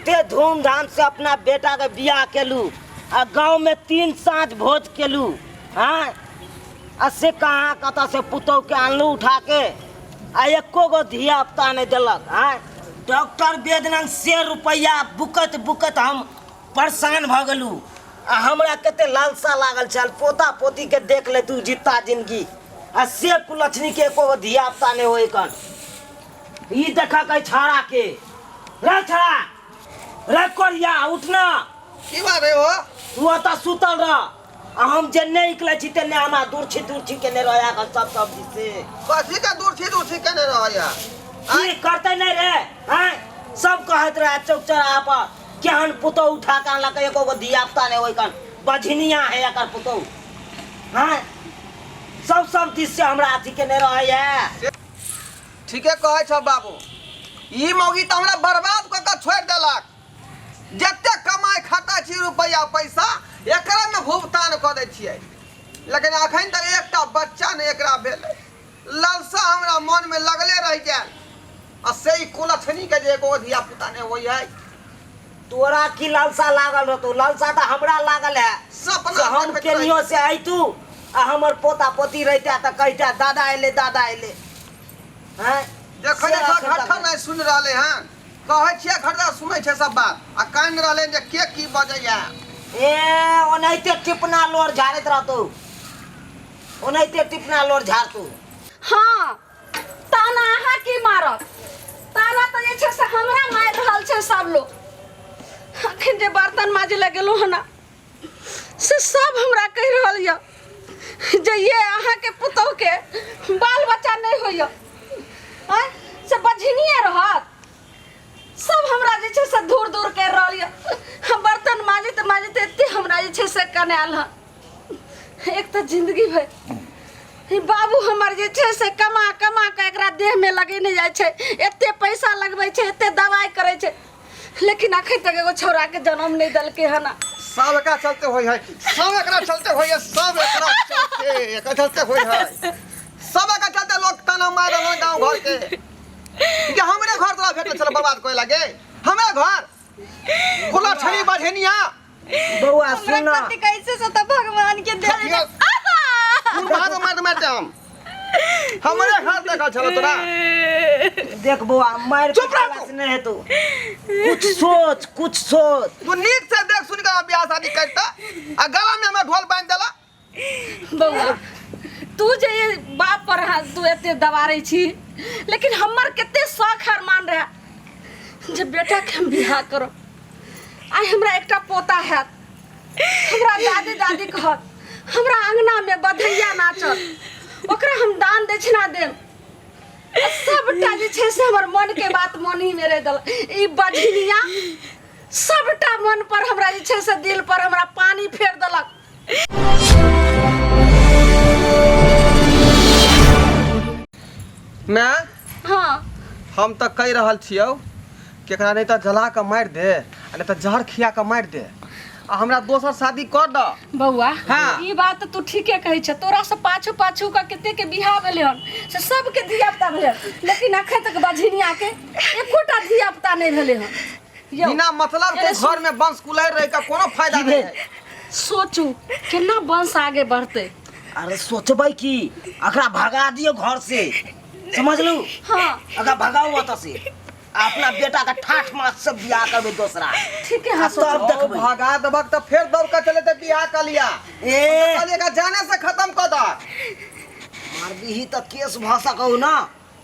कते धूमधाम से अपना बेटा के बियाह केलू आ गांव में 3 साँझ भोज केलू। हाँ आ से कहाँ कतऽ से पुतोह के आनलू उठा के आ एको गो धिया पुता नहीं देलक। हाँ डॉक्टर वेदनंग से रुपया बुकत बुकत हम परेशान भऽ गेलू आ हमरा कते लालसा लागल छल पोता पोती के देख ले तू जीता जिंदगी आ से कुलक्षणी के एको गो धिया पुता नहीं होय कन। ई देखा कहीं छाड़ा के रे छाड़ा रे कोरिया उठना। की बात है हो? तू ओतऽ सुतल रह आ हम जे नहीं निकले छी तेने हमरा दूर छी दूर छी केने रहया कन सब सब दिस से। कथी के दूर छी दूर छी केने रहया? की करते नहीं रे? हैं सब कहत रहे चौक चौराहा पर केहन पुतोह उठा के अनलक एको गो धिया पुता नहीं होय कन बझनिया है एकर पुतोह। हैं सब सब दिस से हमरा अथी केने रहया। ठीके कहै छौ बाबू, ई मौगी तऽ हमरा बर्बाद कऽ के छोड़ि देलक। जते कमाइ खटा छी रुपैआ पैसा एकरा में भुगतान कऽ दै छियै, लेकिन अखन तक एकटा बच्चा नहि एकरा भेलै। लालसा हमरा मन में लगले रहि गेल आ से ई कुलक्षणी के जे एगो धिया पुता नहि होइ है। तोरा की लालसा लागल रहतौ? लालसा तऽ हमरा लागल है। सपना से हम देखैत रही। केनियो से अयतू आ हमर पोता पोती रहिता तऽ कहिता दादा एले दादा एले। हैं? देखै से जे अखन तक घट्ठर नहि सुनि रहलै हन, कहै छियै घट्ठर सुनै छै सब बात आ कानि रहलै जे के की बजैया। ए ओनाहिते टिपना लोर झाड़ैत रहतौ, ओनाहिते टिपना लोर झाड़तौ। हाँ ताना अहाँ की मारत? ताना तऽ जे छै से हमरा मारि रहल छै सब लोग। अखन जे बर्तन माजे लए गेलहुँ हन से सब हमरा कहि रहल यऽ जे ये अहाँके पुतोहके बाल बच्चा नहि होइए, आँय से बझनिए रहत। सब हमरा जे छै से दूर दूर करि रहल यऽ। हम बर्तन माजैत माजैत एते हमरा जे छै से कनायल हँ। एक तऽ जिंदगी भरि ई बाबू हमर जे छै से कमा कमा कऽ एकरा देहमे लगेने जाइ छै, एते पैसा लगबै छै, एते दवाइ करै छै, लेकिन अखन तक एगो छौड़ाके जन्म नहि देलकै हन। सब एकरा चलते होइ है, सब एकरा चलते होइ है, सब एकरा चलते, एकरा चलते होइ है, सब एकरा चलते लोग ताना मार रहल गांव घर के कि हमरे घर तोरा भेटल छल बर्बाद करे लगे, हमरे घर कुला छड़ी बझेनिया। बौआ हमरा सुन ना। पति कैसे से तो भगवान के दे ठकिया। तू भाग मार मारते हम हमरे घर देखल छल तोरा। देख बौआ मार चुप रह तू। नहीं हेतौ, कुछ सोच कुछ सोच। तू नीक से देख सुन के बियाह शादी करता आ गला में हमरा ढोल बांध देला। बौआ तू जे ये बाप पर हाथ तू एते दबारै छी, लेकिन हमर कते शौक अरमान रहे जे बेटा के हम बियाह करब। आइ हमरा एकटा पोता हैत, हमरा दादी दादी कहत, हमरा अंगना में बधैया नाचत, ओकरा हम दान दक्षिणा देब। सबटा जे छै से हमर मन के बात मन ही में रहि देलक। ई बझनिया सबटा मन पर हमरा जे छै से दिल पर हमरा पानी फेर देलक। माय? हाँ। हम तऽ कहि रहल छियौ कि एकरा नहीं तऽ जला कऽ मारि दे आ नहीं तऽ जहर खिया कऽ मारि दे आ हमरा दोसर शादी कर दऽ। बौआ, हाँ। ई बात तू ठीके कहै छ। तोरा से पाछू पाछू का कते के बियाह भेलै हन से सबके धिया पुता भेलै हन, लेकिन अखन तक बझनिया के एकोटा धिया पुता नहि भेलै हन। यौ, बिना मतलब के अरे घर में वंश कुलैर रह के कोनो फायदा की नहीं भेल? है। सोचू केना वंश आगे बढ़तै। अरे सोचबै की, एकरा भगा दियौ घर से, समझलू? हाँ। एकरा भगाउ ओतऽ से आ अपना बेटा के ठाठ माछ से बियाह करबै दोसरा। ठीक है, हाँ, आ तब सोचबै। देखबै। भगा देबक तऽ फेर दौड़ के चले तऽ बियाह कऽ लिया। ए। कहलियै एकरा जाने से खत्म कऽ दऽ। मारबीही तऽ केस भऽ सकौ ना,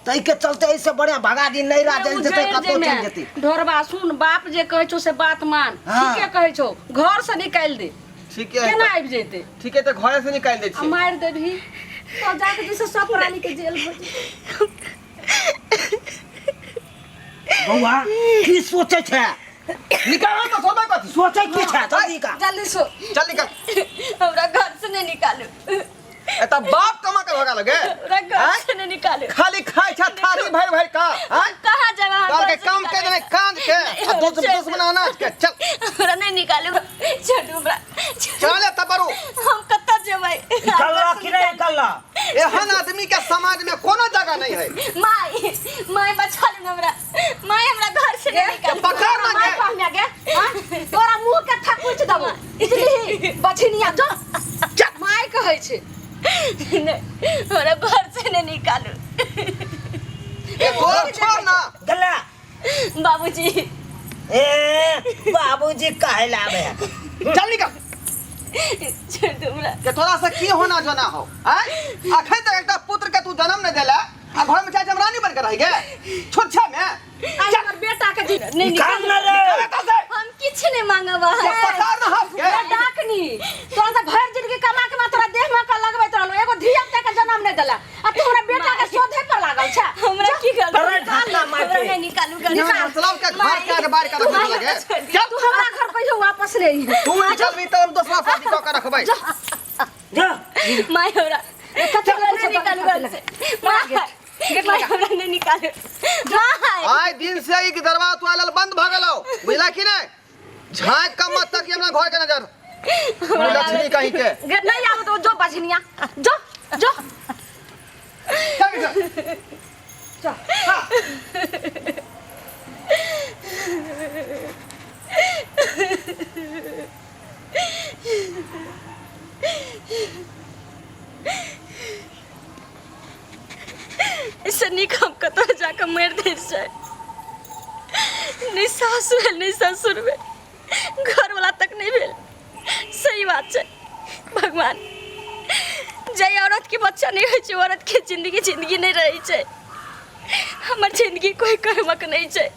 ताहि के चलते ऐसे बढ़िया भगा दी, नहीं राज उजैड़ जेतै कतौ जेमे। चलि जेतै। ढोरबा सुन, बाप जे कहै छौ से बात मान। हाँ। ठीके कहै छौ, घर से निकालि दे। ठीके है केना तऽ। आबि जेतै? ठीके तऽ घरे से निकालि दै आ छियै। मारि देबही तो जाके जे छै सब प्राणी के जेल भऽ जेतै। बौआ की सोचै छै? निकाल तऽ सोचबै कथी? सोचै की छै? जल्दी निकाल। जल्दी सो। चल निकाल। हमरा घर से नहीं निकालू। एतऽ बाप कमा के भगा लगे। हमरा घर आँय? से नहीं निकालू। खाली खाइ छ थारी भरि भरि का, आँय? कहाँ जाब अहाँ काल के घर से काम के निकाले? देने कान के आ नहीं, दोस्त चल। दुश्मन अनाज के चल। हमरा नहीं निकालू, छोड़ू हमरा। चल एतऽ बरू। हम कतऽ जेबै? निकल कि नहीं निकल? एहन आदमी के समाज में कोनो जगह नहीं है। माई, माई बचा ले हमरा। माई हमरा घर से नहीं निकालू। पकड़ ना माई गे। कहने तोरा मुंह के थकुच देबो बुझलिही बछिनिया जो माय कहै छै। नहि, हमरा घर से नहि निकालू। ए गोर छोड़ ना। गला। बाबूजी। ए बाबूजी काहे लावे? चल निकल। छोड़ दू हमरा। के तोरा से की होना जोना हो आय? अखन तक एकटा पुत्र के तू जन्म नहीं देला आ घर में चाहे रानी बन के रह गे छोछा में। आई हमर बेटा के जी नहीं निकाल निकालू। ना रे। निकाल एतऽ से। हम किछु नहि मांगब अहाँ ये पसार ना हाथ के। डाकनी तोरा तऽ भरि जिंदगी कमा के तोरा देह में के लगबैत रहलो, एगो धिया पुता के जन्म नहीं देला आ तू हमरा बेटा के शोधे पर लागल छ। हमरा की गलती? अरे धक्का मार हमरा के। नहीं निकालू घर। निकाल। मतलब के घर के आगे बाहर के रखने लगे। चल। तू हमरा घर कहियो वापस नहीं। तू निकलबी त हम दोसरा शादी कऽ के रखबै। जा। माय हमरा कथी हमरा नहीं निकालू घर से। माय माय हमरा नहीं निकालू माय। आइ दिन से ई दरवाजा तू आयल बंद भ गेलौ, बुझला कि नहीं? झाँक कम मत तक हमरा घर के नजर लक्ष्मी कहीं के गे नहीं आबो तो जो बझनिया जो जो चल चल। चल। ऐसे नीक हम कतौ जाकऽ मरि दै छै। नहि सासु भेल नहि ससुर भेल, घरवला तक नहि भेल। सही बात छै भगवान, जाहि औरतके बच्चा नहि होइ छै ओ औरतके जिन्दगी जिन्दगी नहि रहै छै। हमर जिन्दगी कोइ कर्मक नहि छै,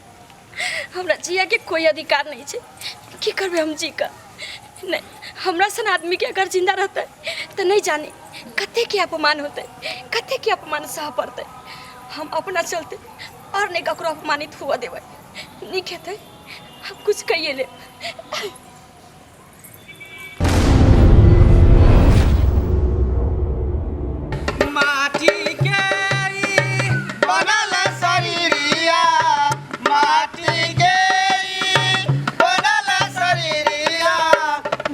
हमरा जियके कोइ अधिकार नहि छै। की करबै हम जी कऽ? नहि हमरा सन आदमीके अगर जिन्दा रहतै तऽ नहि जानी कतेक अपमान होतै, कतेक अपमान सहऽ पड़तै। हम अपना चलते आओर नहि ककरो अपमानित हुअ देबै। नीक हेतै हम कुछ कहिए लेब। माटी के ई बनल शरीरिया, माटी के ई बनल शरीरिया,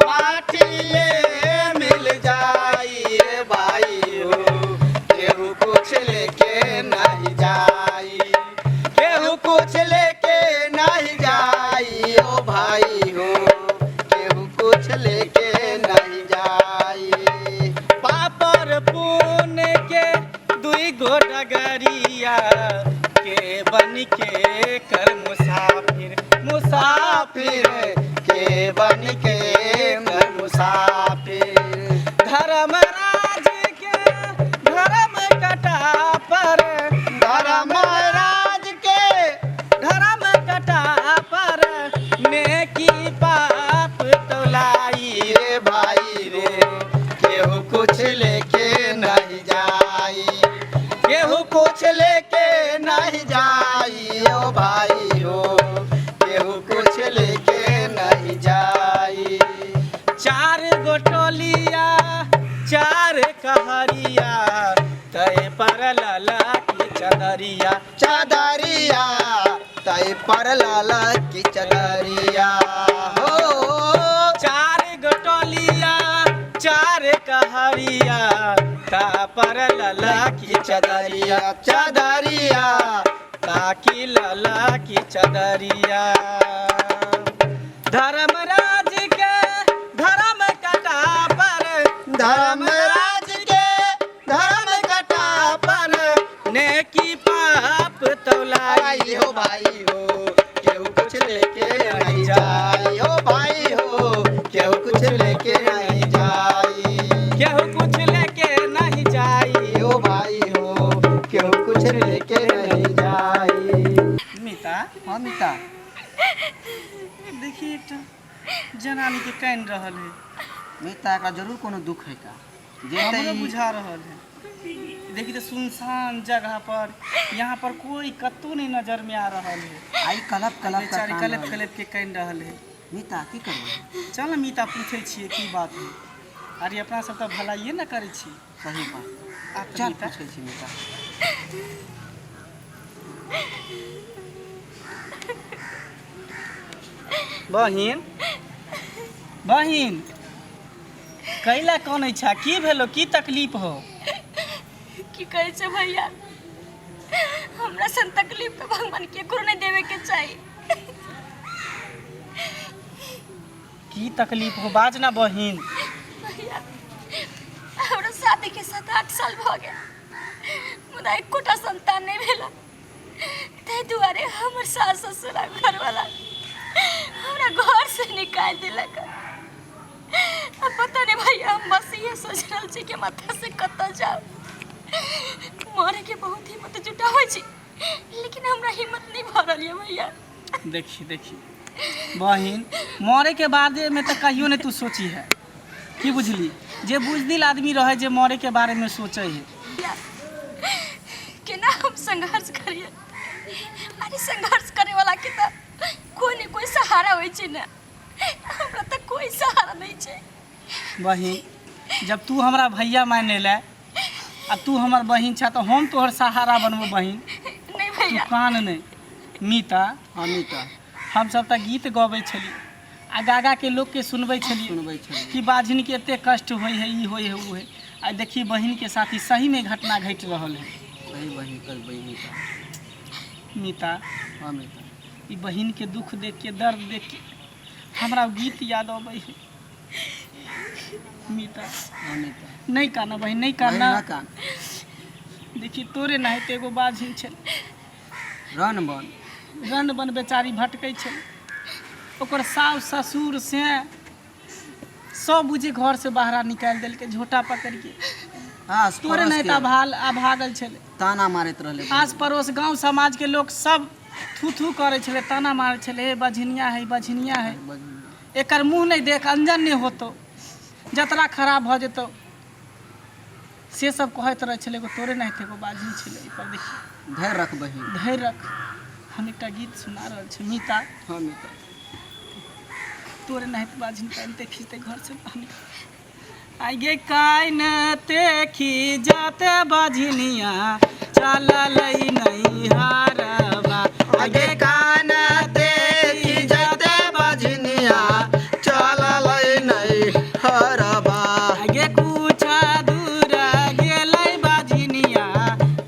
माटिए मिल जाई रे भाई हो, केहू कुछ लेके नहीं जाई, केहू कुछ लेके नहीं जाई ओ भाई हो, केहू कुछ लेके नहीं जाई। पापर पुण्य के दुई गो डगरिया के बन के कर मुसाफिर, मुसाफिर के बन के कर मुसाफिर। धर्मराज के धर्म कटा पर, धर्मराज के धर्म कटा पर नेकी पाप तोलाई रे भाई रे, केहू कुछ लेके नहीं जाई, केहू कुछ लेके नहीं जाई ओ भाई हो, केहू कुछ लेके नहीं जाई। चार गो टोलिया चार कहरिया तय पर लाला की चदरिया, चदरिया तय पर लाला की चदरिया हो। चार गो टोलिया चार कहरिया ता पर लाला की चदरिया, चदरिया ताकि लाला की चदरिया। धर्मराज के धर्म कटा पर, धर्मराज के धर्म कटा पर नेकी पाप तौलाई भाई हो भाई हो, केहू कुछ लेके नहीं जाई हो भाई हो, केहू कुछ लेके नहीं जाई, केहू कुछ लेके नहीं जाई हो भाई हो, केहू कुछ लेके नहीं जाई। मिता। हाँ मिता। देखी एकटा जनानी के कानि रहल है। मिता एकरा जरूर कोनो दुख है का जे हमरो तऽ ई- बुझा रहल है। देखी तो सुनसान जगह पर यहाँ पर कोई कत्तो नहीं नजर में आ रहल है। आई कलप कलप का बेचारी कान कलप रहल। कलप के कानि रहल है। मिता की करबै? चल न मिता पूछै छियै की बात है। अरे अपना सब तऽ भलाइए ने करै छी। सही बात। आ तऽ चल मिता। पूछै छी मिता। बहिन बहिन कैला कनै छा, की भेलो, की तकलीफ हो? की कहै छै भैया, हमरा सन तकलीफ तऽ भगवान केकरो नहि देवे के चाही। की तकलीफ हो बाज ना बहिन भैया हमरा शादी के 7-8 साल भऽ गेल मुदा एकोटा संतान नहि भेला ताहि दुआरे हमर सास ससुर आ घरवाला हमरा घर से निकालि देलक आ पता नहीं भैया हम बस इहे सोच रहल छी कि माथा से कतऽ जाउ मरे के बहुत हिम्मत जुटाबै छी लेकिन हमरा हिम्मत नहीं भऽ रहल यऽ भैया देखी देखी बहिन मरे के बारे में तो कहियो नहीं तू सोची है की बुझली जे बुझदिल आदमी रहे जे मरे के बारे में सोचे है केना हम संघर्ष करिए अरे संघर्ष करे वाला के तऽ कोई ने कोई सहारा होइ छै ने हमरा तऽ कोई सहारा नहीं छै बहिन जब तू हमरा भैया माने ले आ तू हमर बहिन छा तो हम तोहर सहारा बनबो बहिन नहीं तू भैया कान नहीं मीता हाँ मीता हम सब तऽ गीत गबै छली आ गा गा के लोकके सुनबै छलियै सुनबै छलियै कि बाझिन के एते कष्ट होइ है ई होइ है उ है आ देखी बहिन के साथ ही सही में घटना घटि रहल है सही बहिन कर मीता मीता हाँ मीता ई बहिन के दुख देख के दर्द देख के हमरा गीत याद अबै है मीता हाँ मीता नहीं काना बहिन नहीं बहिन काना ना कान देखी तोरे नाहिते एगो बाझिन छल रन बन रन बन बेचारी भटकै छल ओकर सास ससुर से सब बुझे घर से बाहर निकालि देलकै झोटा पकड़ि के आस तोरे पड़ोस नहीं के तऽ भाल अभागल छलै ताना मारैत रहलै आस पड़ोस गांव समाज के लोग सब थू थू करै छलै ताना मारै छलै हे बझनिया है बझनिया है एकर मुँह नहि देख अंजन नहि होतो जतरा खराब भऽ जेतौ से सब कहैत रहै छलै एगो तोरे नहि एगो बाजनी छलै एहिपर देखी धैर्य रख बहिन धैर्य रख हम एकटा गीत सुना रहल छी मीता हाँ मीता तोरे नाहित बाजनी कानिते खींचते घर से बाहर आगे कानते खींचते बाजनिया चललै नहीं हारबा आगे कानते खींचते बजनिया चललै नहीं हरबा आगे कुछ दूर गेलै बाजनिया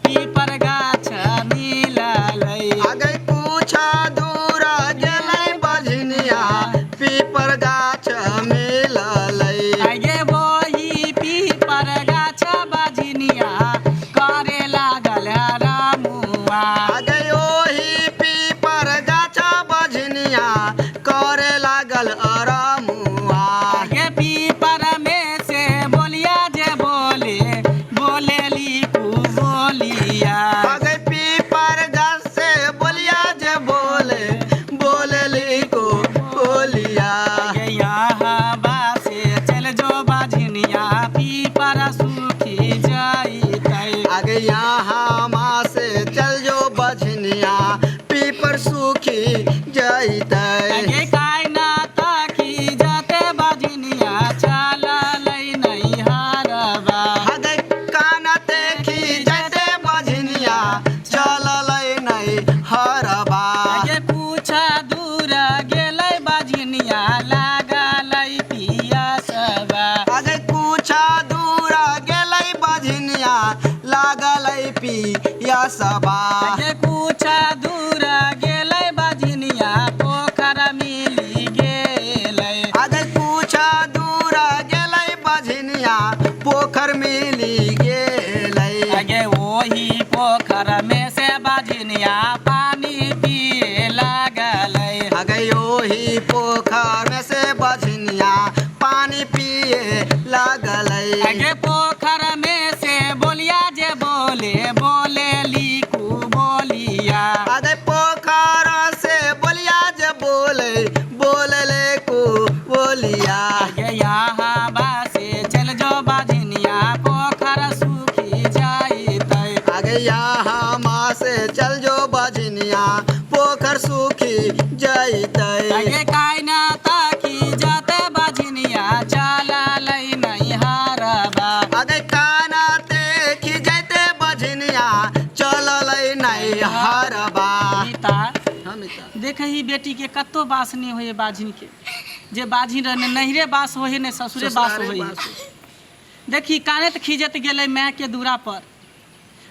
पीपर गाछ मिललै आगे कुछ दूर गेलै बजनिया पीपर गाछ मिललै आगे वही पीपर गाछ बाजनिया करे लागल रामुआ आगे ओही पीपर गाछ बजनिया करे लागल अरमुआ आगे पीपर में से बोलिया जे बोले बोलेली कु बोलिया आगे पीपर गाछ से बोलिया जे बोले बोलली को बोलिया आगे यहाँ बासे चल जो बाझनिया पीपर सुखी जाइतै आगे यहाँ माँ से चल जो बजनिया पीपर सुखी जैतै आगे कायना ताकी जाते बाझनिया चललै नहीं हारबा आगे कानते खींचते बजनिया चललै नहीं हरबा आगे पूछा दूर गेलै बाझनिया लागलै पियासबा आगे कुछ दूर गेलै बजनिया लागलै पियासबा आगे कुछ दूर गेलै बाझनिया पोखर मिली गेलै आगे कुछ दूर गेलै बजनिया पोखर मिली गेलै आगे ओही पोखर में से बाझनिया पानी पिए लागलै आगे ओही पोखर में से बजनिया पानी पिए लागलै आगे पोखर में से बोलिया जे बोले बोले लिखू बोलिया आगे पोखर से बोलिया जे बोले बोलले को बोलिया आगे यहाँ बासे चल जो बाझनिया पोखर सुखी जाइतै आगे यहाँ माँ से चल जो बजनिया पोखर सुखी जैतै आगे कायना ताकी जाते बाझनिया चललै नहीं हारबा आगे काना ते खिजैते बजनिया चललै नहीं हरबा सीता हाँ मीता देखही बेटी के कत्तो बास नहीं होए बाझिन के जे बाझिन रहे ने नैहरे बास होए ने ससुरे बास ससुरारे होए बास देखी कानत खींचत गेलै माय के दूरा पर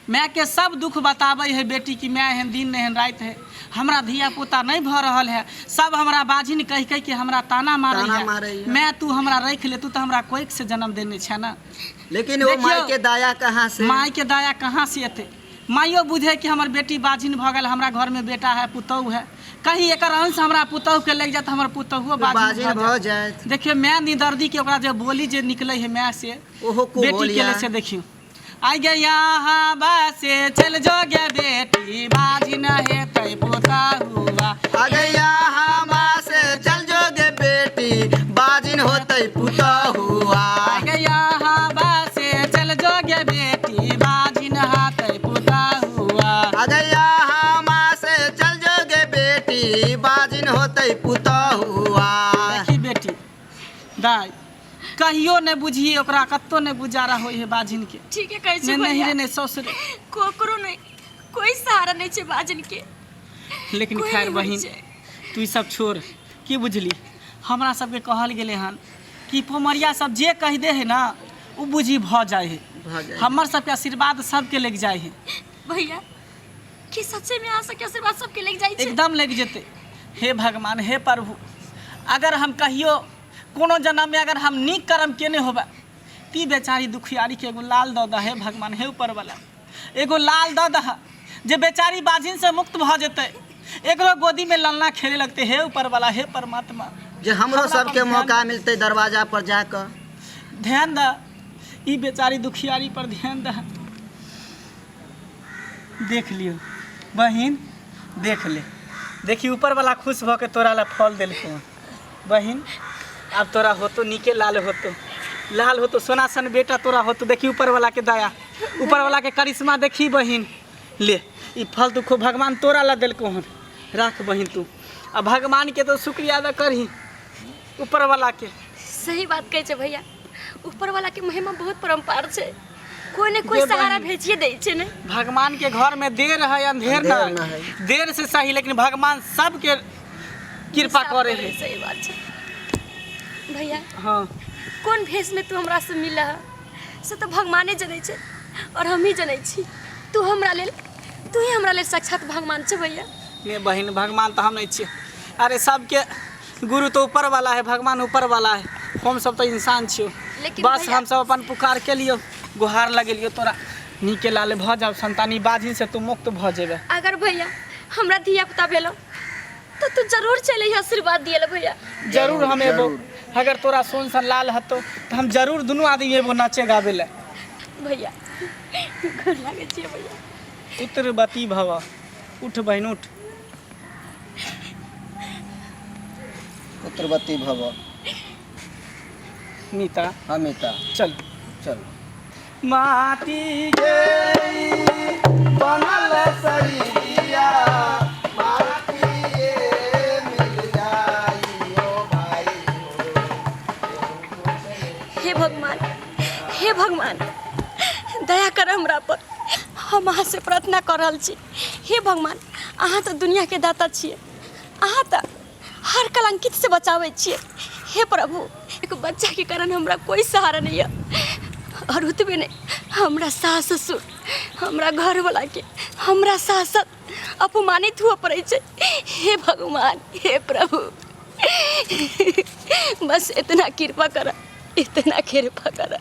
मायके सब दुख बताबै है बेटी कि माय एहन दिन एहन राति है, हमरा धिया पुता नहीं भऽ रहल है, सब हमरा बाझिन कहि कहि के हमरा ताना मारै ताना है, मारैए। माय तू हमरा राखि ले, तू तऽ हमरा कोखि से जन्म देने छै ना। लेकिन ओ देखियौ, माय के दया कहाँ से, माय के दया कहाँ से एतै? माइयो बुझे कि हमर बेटी बाझिन भऽ गेल, हमरा घरमे बेटा है पुतहु है, कहीं एकर अंश हमरा पुतहु के लागि जायत, हमर पुतहुओ बाझिन बाजिन भऽ भऽ जायत। जायत। देखियौ माय निदर्दी के ओकरा जे बोली जे निकलै है माय से ओहो को बेटी के बोलिया ले से देखियौ आइ गे यहाँ बसे चल जो गे बेटी बाझिन हेतै पुतहुआ, आ गैया हमा से चल जोगे बेटी बाजिन होतै पुतहुआ, आइ गे यहाँ बसे चल जो गे बेटी बाझिन हेतै पुतहुआ, आ गैया हमा से चल जोगे बेटी बाजिन होतै पुतहुआ। देखी बेटी दाइ कहियो नहि बुझिए ओकरा, कत्तो नहि गुजारा होइ है बाझिन के। ठीके कहै छै ने भैया, नहिरे ने ससुरे, कोकरो नहि, कोई सहारा नहि छै बाजन के। लेकिन कोई खैर नहि होइ बहिन छै। तू ई सब छोड़, की बुझली हमरा सबके कहल गेलै हन कि पोमरिया सब जे कहि दे है ना ओ बुझी भऽ जाइ है, भऽ जाइ है। हमर सबके आशीर्वाद सबके लागि जाइ है। भैया की सच्चे में आ सके आशीर्वाद सबके लागि जाइ छै? एकदम लागि जेतै। हे भगवान हे प्रभु, अगर हम कहियो कोनो जन्म में अगर हम नीक कर्म केने होबै ती बेचारी दुखियारी के एगो लाल दऽ दह, हे भगवान हे ऊपर वाला एगो लाल दऽ दह जे बेचारी बाझिन से मुक्त भऽ जेतै, एकरो गोदी में ललना खेले लगतै। हे ऊपर वाला हे परमात्मा जे हमरो हमरा सबके पर ध्यान मौका मिलतै दरवाजा पर जाकऽ ध्यान दह, ई बेचारी दुखियारी पर ध्यान दह। देख लियो बहिन, देख ले, देखी ऊपर वाला खुश भऽ के तोरा ला फल देलकौ हन। बहिन आब तोरा होतो नीके लाल होतो, लाल होतो सोना सन बेटा तोरा होतो। देखी ऊपर वाला के दया, ऊपर वाला के करिश्मा देखी बहिन। ले ई फल तू खूब भगवान तोरा ला देलकौ हन, राख बहिन तू, आ भगवान के तो शुक्रिया अदा करही ऊपर वाला के। सही बात कहै छै भैया, ऊपर वाला के महिमा बहुत परम्पार छै, कोई ने कोई जे सहारा बहिन। भेजिए दै छै ने। भगवान के घर में देर है अंधेर अंधेर न न है, है। देर से सही लेकिन भगवान सबके कृपा साफ करे करे, है। सही बात छै भैया। हाँ कोन भेष में तू हमरा से मिला है से तो भगवाने जनै छै और हम ही जनै छी। तू हमरा लेल, तू ही हमरा लेल साक्षात भगवान छै भैया। ने बहिन भगवान तो हम नहीं छियै, अरे सबके गुरु तो ऊपर वाला है, भगवान ऊपर वाला है, हम सब तो इंसान छियो। लेकिन बस भैया- हम सब अपन पुकार के लियो गुहार लगेलियो तोरा नीके लाले भऽ जाओ संतानी बाझिन से तू मुक्त भऽ जेबे। अगर भैया हमरा धिया पुता भेलो तो तू जरूर चले आशीर्वाद दिए भैया। जरूर हम एबो, अगर तोरा सोन सन लाल हतो तो हम जरूर दुनू आदमी एबो नाचे गाबे ले। भैया गोर लागै छियै भैया। पुत्रवती भव, उठ बहिन उठ। पुत्रवती भव। मीता हाँ मिता चल चल। माटी के बनल शरीरिया माटिए मिल जाई ओ भाई हो। हे भगवान, हे भगवान दया कर हमरा पर, हम अहाँ से प्रार्थना कर रहल छी। हे भगवान अहाँ तऽ दुनिया के दाता छियै, अहाँ तऽ हर कलंकित से बचाबै छियै। हे प्रभु एक बच्चा के कारण हमरा कोई सहारा नहीं है, और ओतबे नहीं हमरा सास ससुर हमरा घरवाला के हमरा सास अपमानित हुए पड़ै छै। हे भगवान हे प्रभु बस इतना कृपा कर, इतना कृपा कर।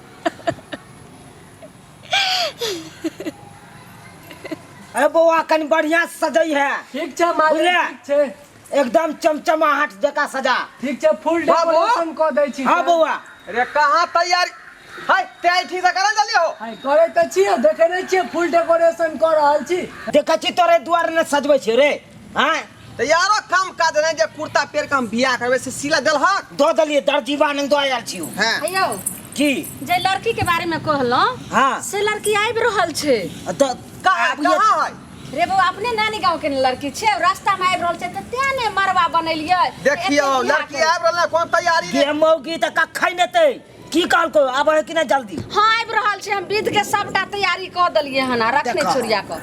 अरे बौआ कनि बढ़िया से सजै है। ठीक छै मालिक, बुझलियै? ठीक छै, एकदम चमचमाहट जकाँ सजा। ठीक छै, फुल बाबू। डेकोरेशन कऽ दै छी। हाँ बौआ। रे कहाँ तैयारी है तैयारी ठीक से करल जल्दी हो। हाय करै तऽ छियै, देखै नहि छियै फुल डेकोरेशन कऽ रहल छी। देखै छी तोरे दुआरे ने सजबै छै रे। हाँ तऽ यारो काम काज नहि जे कुर्ता पहिर के हम बियाह करबै से सिला देलहक? दऽ देलियै दर्जीवा नहि दऽ आयल छी। हाँ यौ की जे लड़की के बारे में कहलहुँ हाँ से लड़की आबि रहल छै। तऽ कहाँ कहाँ है? रे बौआ अपने नानी गाँव के ने लड़की छै, रास्ता में आबि रहल छै तऽ तें ने मरबा बनेलियै। देखियौ एते बियाह लड़की आबि रहल है, कोन तैयारी गे मौगी तऽ कखन एतै? की कहलको आबै है कि नहि जल्दी? हाँ आबि रहल छै, हम विध के सबटा तैयारी कऽ देलियै हन आ रखने देखा। छोड़िया कऽ।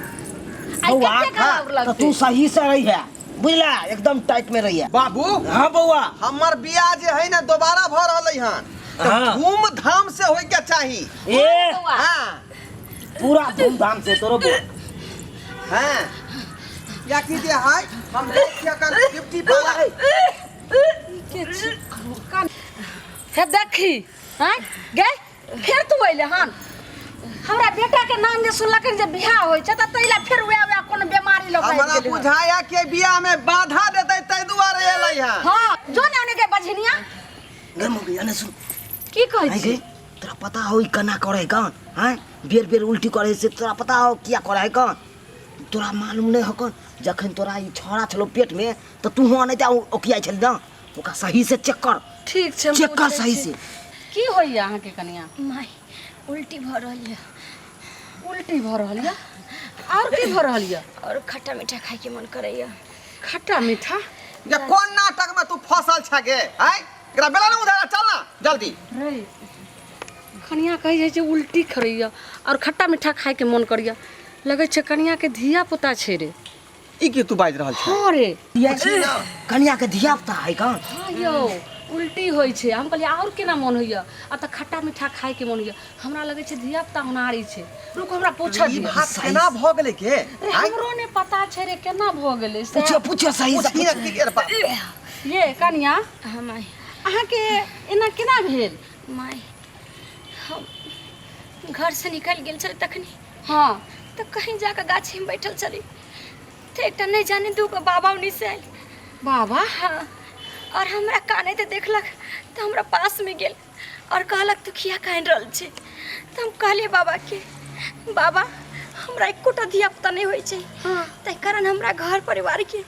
आइ बौआ कते हाँ, गलाउर तऽ लगतै। तू सही से रही है बुझला, एकदम टाइट में रही है। बाबू हाँ बौआ हमर बियाह जे है ने दोबारा भऽ रहलै हन तऽ हाँ। धूमधाम से होय के चाही। ए बौआ हाँ पूरा धूमधाम से तोरो बोल। हाँ या की जे है हम देख के अकर ड्यूटी पर हे देखी हैं गे फेर तू अइले हन हमरा बेटा के नाम जे सुनलक जे बियाह होइ छै त तैला फेर वएह वएह कोनो बेमारी लऽ के आबि हमरा गेलै हन। बुझाया के बियाह में बाधा देतै ताहि दुआरे एलै हँ हँ जो ने आने के बझनिया गे मौगी अने सुन की कहै आइ छी गे तोरा पता हो ई केना करे है कौन हैं बेर बेर उल्टी करे है से तोरा पता हो किया करे है कौन तोरा मालूम नहीं हो कौन जखन तोरा ई छौड़ा छलो पेट में तो तू हुआ नहीं तऽ ओकियाइ छली ना ओकरा सही से चेक कर ठीक छै हम चेक कर पूछै सही छी। से की होइया अहाँके कनिया माय उल्टी भऽ रहल यऽ उल्टी भऽ रहल यऽ आओर की भऽ रहल यऽ और खट्टा मीठा खाइके मन करैया खट्टा मीठा जे कोन नाटक में तू फसल छ गे आय एकरा बेला ना उधारा चल ना जल्दी रे कनिया कहै जाइ छै उल्टी करैया आओर खट्टा मीठा खाइके मन करैया लगै छै कनियाके धिया पुता छै रे ई की तू बाजि रहल छ हँ रे कनिया के धिया पुता है कौन हँ यौ उल्टी होइ छै हम कहलियै आओर केना मन होइया आ तऽ खट्टा मीठा खाइके मन होइया हमरा लगै छै धिया पुता होनहारी छै रुक हमरा पूछऽ ई दिअ बात केना भऽ गेलै के रे हमरो नहि पता छै रे केना भऽ गेलै से पूछो पूछो सही से पूछी ना की रे बाप ये कनिया हाँ माय अहाँके एना केना भेल माय हम घरसँ निकलि गेल छलै तखनी हँ तऽ कहीं जाकऽ गाछीमे बैठल छली तऽ एकटा नहि जाने दूगो बाबा ओन्नी से आयल बाबा हाँ और हमरा कानैत देखलक तऽ हमरा पासमे गेल और कहलक तू किया कानि रहल छै तऽ हम कहलियै बाबाके बाबा हमरा एकोटा धिया पुता नहि होइ छै ताहि कारण हमरा घर परिवारके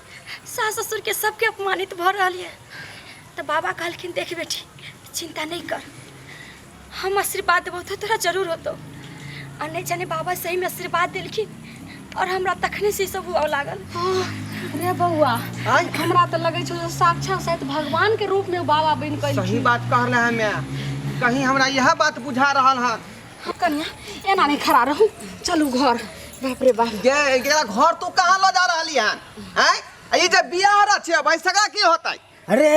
सास ससुरके सबके अपमानित भऽ रहल यऽ तऽ बाबा कहलखिन देख बेटी चिंता नहि कर हम आशीर्वाद देबौ तऽ तोरा जरूर होतौ आ नहि जाने बाबा सहीमे आशीर्वाद देलखिन और हमरा तखने से ई सब हुआ लागल रे बौआ हमरा तऽ लगै छौ जे साक्षात शायद भगवान के रूप में बाबा बनि कऽ सही बात कहले है मैं कहीं हमरा यह बात बुझा रहल हन कनिया एना नहीं खड़ा रहू चलू घर बाप रे बाप गे एकरा घर तू कहाँ लऽ जा रहली हन आँय आ ई जे बियाह रह छै भाई सगा की होतै अरे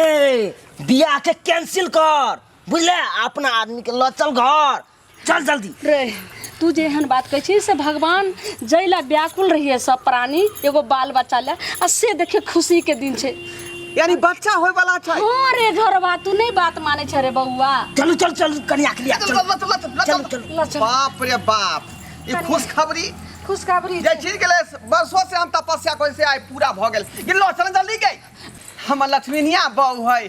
बियाह के कैंसिल कर बुझले अपना आदमी के लऽ चल घर चल जल्दी रे तू जे एहन बात कहै छी से भगवान जै ला व्याकुल रहिए सब प्राणी एगो बाल बच्चा ला आ से देखिए खुशी के दिन छै यानी बच्चा होय वाला छै हाँ रे घरवा तू नहीं बात माने छै रे बौआ चलू चल चल कनिया के लिया चल चल चल चल चल चलू चलू ल चल बाप रे बाप ई खुशखबरी खुशखबरी जे चीज के लिए वर्षों से हम तपस्या करे से आइ पूरा भऽ गेल गिल्लो चल जल्दी गई हमर लक्ष्मीनिया बहू है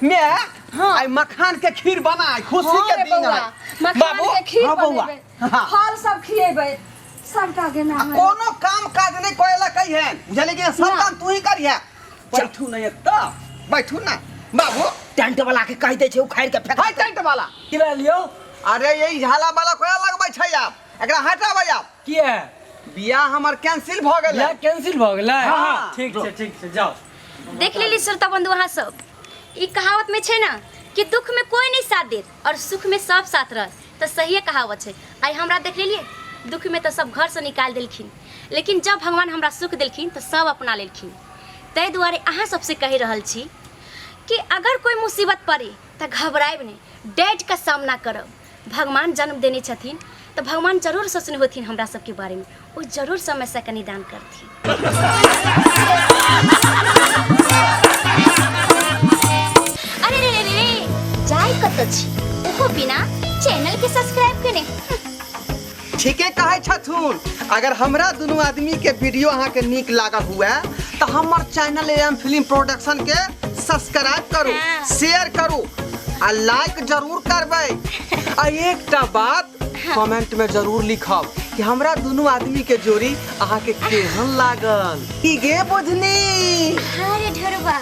मैं हाँ। आइ मखान के खीर बनाय खुशी हाँ के रे दिन बौआ है मखान बाबू के खीर हाँ बौआ। बनेबै हाँ। फल सब खिएबै सबटा के आ नाम कोनो काम काज नहीं करेला कही है बुझलिए कि सब ना। काम तू ही करिहे बैठू नहीं तऽ बैठू ना बाबू टेंट वाला के कहि दै छै उखाड़ि के फेंक हाय टेंट वाला की भेल यौ अरे यही झाला वाला कोया लगबै छै आब एकरा हटाबै आब किया बियाह हमर कैंसिल भऽ गेलै बियाह कैंसिल भऽ गेलै हाँ। ठीक छै ठीक छै जाउ देख लेली श्रोता बंधु अहाँ सब ई कहावत में छै ना कि दुख में कोई नहीं साथ देत और सुख में सब साथ रहत तऽ सहिए कहावत छै आइ हमरा देख लेलिए दुख में तऽ सब घर से निकाल देलखिन लेकिन जब भगवान हमरा सुख देलखिन तऽ सब अपना लेलखिन ताहि दुआरे अहाँ सबसे कहि रहल छी कि अगर कोई मुसीबत पड़े तऽ घबरायब नहि डटि कऽ सामना करब भगवान जन्म देने छथिन तऽ भगवान जरूर सोचने होथिन हमरा सबके बारेमे ओ जरूर समस्याके निदान करथिन अरे रे रे रे रे जाय कतऽ छी ओहो बिना चैनल के सब्सक्राइब केने ठीके कहै छथुन अगर हमरा दुनू आदमी के वीडियो अहाँके नीक लागल हुए तऽ हमर चैनल एम फिल्म प्रोडक्शन के सब्सक्राइब करू हाँ। शेयर करू आ लाइक जरूर करबै आ एकटा बात कमेंट में जरूर लिखब कि हमरा दुनू आदमी के जोड़ी अहाँके केहन लागल की गे बुझनी हाँ रे ढोरबा।